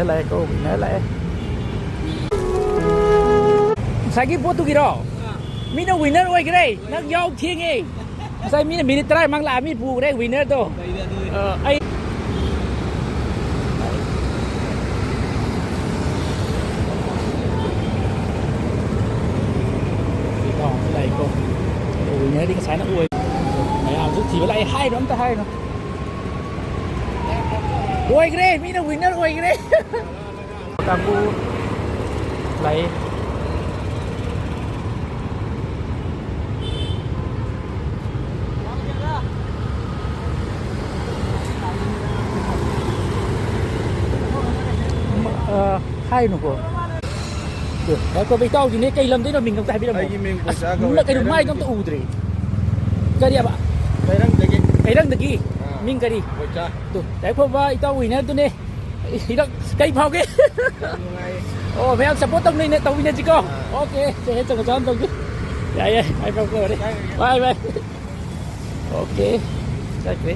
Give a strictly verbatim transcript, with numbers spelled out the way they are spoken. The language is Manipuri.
ꯂꯥꯛꯑꯦꯀꯣ, winner ꯂꯥꯛꯑꯦ꯫ ꯉꯁꯥꯏꯒꯤ ꯄꯣꯠꯇꯨꯒꯤꯔꯣ? ꯃꯤꯅ winner ꯑꯣꯏꯈ꯭ꯔꯦ꯫ ꯅꯪ ꯌꯥꯎ ꯊꯦꯡꯉꯦ꯫ ꯉꯁꯥꯏ ꯃꯤꯅ minute ꯇꯔꯥ ꯃꯃꯥꯡ ꯂꯥꯛꯑ ꯃꯤ ꯄꯨꯈ꯭ꯔꯦ winner ꯗꯣ꯫ ꯑ, ꯑꯩ ꯏꯇꯥꯎ ꯑꯃ ꯂꯥꯛꯏꯀꯣ꯫ Winner ꯗꯤ ꯉꯁꯥꯏꯅ ꯑꯣꯏ꯫ ꯃꯌꯥꯝꯁꯨ ꯊꯤꯕ ꯂꯥꯛꯑꯦ꯫ ꯍꯥꯏꯔꯣ, ꯑꯝꯇ ꯍꯥꯏꯔꯣ꯫ ꯑꯣꯏꯈ꯭ꯔꯦ, ꯃꯤꯅ winner ꯑꯣꯏꯈ꯭ꯔꯦ꯫ ꯀꯥꯡꯕꯨ ꯂꯥꯛꯑꯦ꯫ ꯑ, ꯍꯥꯏꯅꯨꯀꯣ꯫ ꯑꯗꯨ, ꯉꯥꯏꯈꯣ, ꯏꯇꯥꯎꯒꯤꯅꯦ, ꯀꯩ ꯂꯝꯗꯩꯅꯣ, ꯃꯤꯡ ꯑꯝꯇ ꯍꯥꯏꯕꯤꯔꯝꯃꯣ? ꯃꯩꯒꯤ ꯃꯤꯡ ꯕꯣꯏꯆꯥ ꯑꯁ, ꯀꯧꯋꯦ, ꯃ-, ꯀꯩꯅꯣ, ꯃꯥꯏꯗꯣ ꯑꯝꯇ ꯀꯩꯔꯝꯗꯒꯤ꯫ ꯎꯗ꯭ꯔꯦ꯫ ꯀꯔꯤꯑꯕ? ꯀꯩꯔꯝꯗꯒꯤ꯫ ꯀꯩꯔꯝꯗꯒꯤ꯫ ꯑꯥ, ꯃꯤꯡ ꯀꯔꯤ? ꯕꯣꯏꯆꯥ꯫ ꯑꯗꯨ, ꯂꯥꯏꯔꯤꯛ ꯐꯕ ꯏꯇꯥꯎ winner ꯗꯨꯅꯦ꯫ ꯍꯤꯗꯥꯛ ꯀꯩ ꯐꯥꯎꯒꯦ? ꯌꯥꯝ ꯅꯨꯡꯉꯥꯏꯌꯦ꯫ ꯑꯣ, ꯃꯌꯥꯝ support ꯇꯧꯅꯩꯅꯦ, ꯇꯧꯃꯤꯟꯅꯁꯤꯀꯣ꯫ ꯑꯥ꯫ Okay, ꯁꯦ, ꯍꯦ, ꯆꯪꯉꯣ, ꯆꯪꯉꯣ, ꯇꯧꯁꯤ꯫ ꯌꯥꯏ, ꯌꯥꯏ, ꯃꯥꯏ ꯐꯥꯎꯕ ꯑꯣꯏꯔꯦ꯫ ꯌꯥꯏ, ꯌꯥꯏ꯫ Bye, bye꯫ Okay, ꯆꯠꯈ꯭ꯔꯦ꯫